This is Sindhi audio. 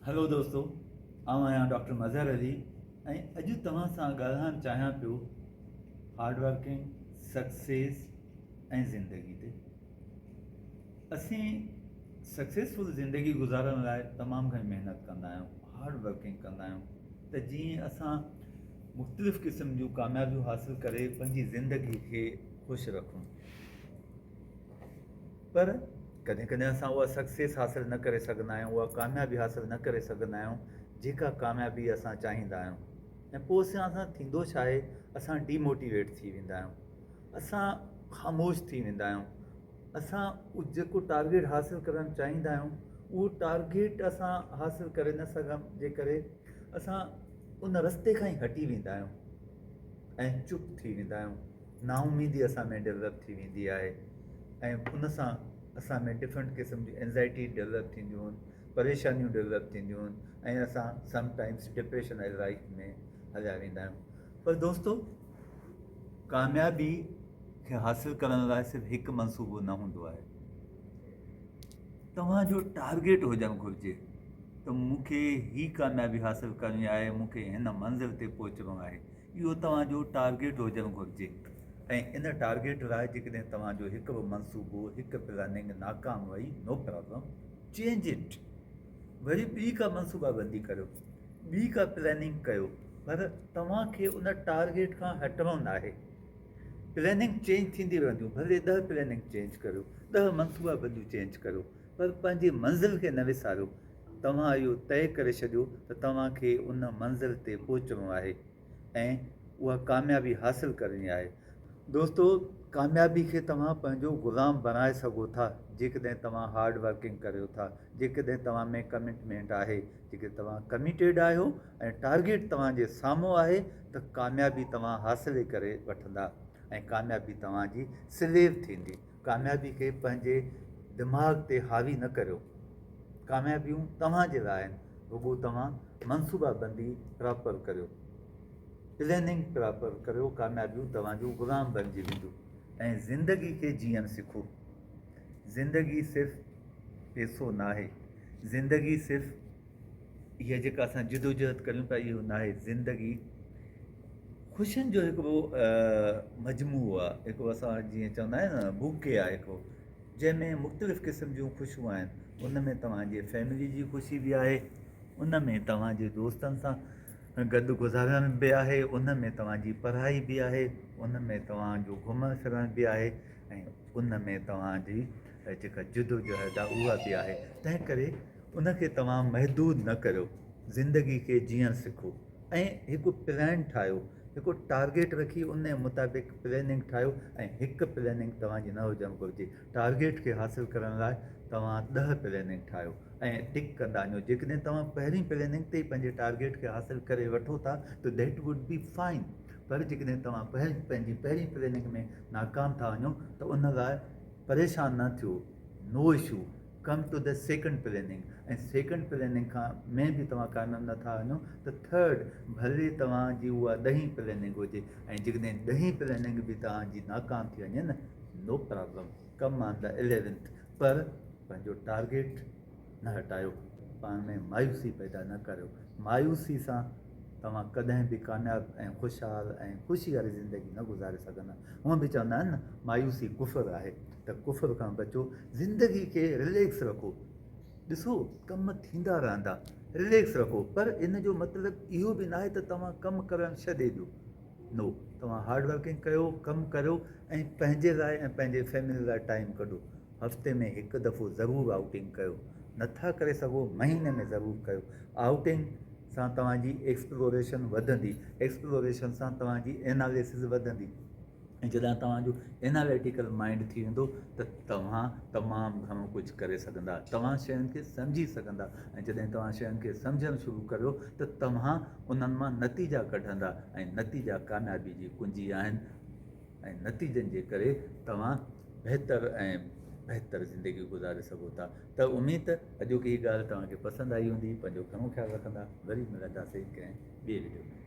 هلو دوستو آئون آهيان ڊاڪٽر مظهر علي ۽ اڄ توهان سان ڳالهائڻ چاهيان پيو هارڊ ورڪنگ سڪسيس ۽ زندگي تي. اسين سڪسيسفل زندگي گذارڻ لاء تمام گهڻي محنت ڪندا آهيون، هارڊ ورڪنگ ڪندا آهيون ته جيئن اسان مختلف قسم جون ڪاميابيون حاصل ڪري پنهنجي زندگي کي خوش رکون. پر ڪڏهن ڪڏهن اسان اها سڪسيس حاصل نه ڪري سگهندا آهيون، اها ڪاميابي حاصل نه ڪري سگهندا آهيون جيڪا ڪاميابي اسان چاهيندا آهيون ۽ پوء اسان سان ٿيندو ڇا آهي اسان ڊي موٽيويٽ ٿي ويندا آهيون، اسان خاموش ٿي ويندا آهيون، اسان جيڪو ٽارگيٽ حاصل ڪرڻ چاهيندا آهيون اهو ٽارگيٽ اسان حاصل ڪري نه سگهڻ جي ڪري اسان ان رستي کان ئي هٽي ويندا آهيون ۽ چپ ٿي ويندا آهيون. نااميدي اسان ۾ ڊولپ ٿي ويندي آهي ۽ ان سان اسان ۾ ڊفرنٽ قسم جون اينزائٽي ڊولپ ٿينديون آهن پريشانيون ڊولپ ٿينديون آهن ۽ اسان سم ٽائمس ڊپريشن ۽ لائف ۾ هليا ويندا آهيون پر دوستو ڪاميابي کي حاصل ڪرڻ لاء صرف هڪ منصوبو نه هوندو آهي توهان جو ٽارگيٽ هجڻ گهرجي ته مون کي هي ڪاميابي حاصل ڪرڻي آهي مون کي هن منزل تي پهچڻو آهي اهو توهان جو ٽارگيٽ هجڻ گهرجي ۽ ان ٽارگيٽ لاء جيڪڏهن توهان جو هڪ به منصوبو، هڪ پلاننگ ناڪام وئي نو پرابلم، چينج it, وري ٻي ڪا منصوبا بندي ڪريو، ٻي ڪا پلاننگ ڪيو پر توهان کي ان ٽارگيٽ کان هٽڻو ناهي. پلاننگ چينج ٿيندي رهنديون، ڀلي ڏهه پلاننگ چينج ڪريو، ڏهه منصوبا بنديون چينج ڪريو پر پنهنجي منزل کي نه وساريو. توهان اهو طئي ڪري ڇڏيو ته توهان کي ان منزل تي پهچڻو آهي ۽ اها ڪاميابي حاصل ڪرڻي آهي. دوستو ڪاميابي کي توهان پنهنجو غلام بڻائي سگهو ٿا جيڪڏهن توهان هارڊ ورڪنگ ڪريو ٿا، جيڪڏهن توهان ۾ ڪمٽمينٽ آهي، جيڪڏهن توهان ڪميٽيڊ آهيو ۽ ٽارگيٽ توهان جي سامهون آهي ته ڪاميابي توهان حاصل ئي ڪري وٺندا ۽ ڪاميابي توهان جي سليو ٿيندي. ڪاميابي کي پنهنجي دماغ تي حاوي نه ڪريو. ڪاميابيون توهان جي لاء آهن، رڳو توهان منصوبا بندي پراپر ڪريو، پليننگ پراپر ڪريو، ڪاميابيون توهان جون غلام بڻجي وينديون ۽ زندگي کي جيئڻ سکو. زندگي صرف پيسو ناهي، زندگي صرف اها جيڪا اسان جدوجهد ڪريون پيا اهو ناهي، زندگي خوشين جو هڪڙو مجموعو آهي، هڪڙو اسان جيئن چوندا آهيون نه بوڪي آهي هڪڙو جنهن ۾ مختلف قسم جون خوشيون آهن، ان ۾ توهان جي فيملي جي خوشي به آهي، ان ۾ توهان جي دوستن سان گڏ گذارڻ به آهي، ان ۾ توهان جي پڙهائي به آهي، ان ۾ توهان جو گهمڻ ڦرڻ به آهي ۽ ان ۾ توهان جي جيڪا جدوجهد آهي اها به آهي. تنهن ڪري ان کي توهان محدود نه ڪريو، زندگي کي جيئڻ سکو ۽ هڪ پلان ٺاهيو، هڪ ٽارگيٽ رکي ان مطابق پلاننگ ٺاهيو ۽ هڪ پلاننگ توهان جي نه هجڻ گهرجي، ٽارگيٽ کي حاصل ڪرڻ لاء توهان ڏهه پلاننگ ٺاهيو ۽ ٽڪ ڪندا وڃو، جيڪڏهن توهان پهرين پلاننگ تي ئي پنهنجي ٽارگيٽ کي حاصل ڪري وٺو ٿا ته that would be fine پر جيڪڏهن توهان پنهنجي پهرين پلاننگ ۾ ناڪام ٿا وڃو ته ان لاء پريشان نه ٿيو، no issue. Come to the second planning ۽ second planning کان ۾ به توهان ڪامياب نه ٿا وڃو ته ٿرڊ ڀلي توهان جي اها ڏهين پلاننگ هجي ۽ جيڪڏهن ڏهين پلاننگ به توهان جي ناڪام ٿي وڃي نه no problem come on the eleventh پر پنهنجو ٽارگيٽ نه هٽايو پاڻ ۾ مايوسي پيدا نه ڪريو مايوسي سان توهان ڪڏهن به ڪامياب ۽ خوشحال ۽ خوشي واري زندگي نه گذاري سگهندا. هونء به چوندا آهن نه مايوسي ڪفر آهي ته ڪفر کان بچو زندگي کي رليڪس رکو. ڏسو ڪم ٿيندا رهندا رليڪس رکو پر ان جو مطلب اهو به ناهي ته توهان ڪم ڪرڻ ڇڏي ڏيو. نو توهان هارڊ ورڪنگ ڪيو ڪم ڪريو ۽ پنهنجي لاء ۽ پنهنجي فيملي لاء ٽائيم ڪڍو. هفتي ۾ هڪ دفعو ضرور آئوٽنگ ڪيو. نٿا ڪري سگهو مهيني ۾ ضرور ڪيو. آئوٽنگ سان توهان جي ايڪسپلوريشن وڌندي، ايڪسپلوريشن سان توهان جي ايناليسز وڌندي ۽ جڏهن توهان جو ايناليٽيڪل مائنڊ ٿي ويندو ته توهان تمام گهڻو ڪجهه ڪري سگهندا، توهان شين کي سمجهي سگهندا ۽ جڏهن توهان شين کي سمجهڻ شروع ڪريو ته توهان انهن مان نتيجا ڪڍندا ۽ نتيجا ڪاميابي جي ڪنجي آهن ۽ نتيجن جي ڪري توهان بهتر ۽ بهتر زندگي گذاري سگهو ٿا ته اميد ته اڄوڪي هي ڳالهه توهان کي پسند آئي هوندي پنهنجو گهڻو خيال رکندا وري ملنداسين ڪنهن ٻي وڊيو ۾.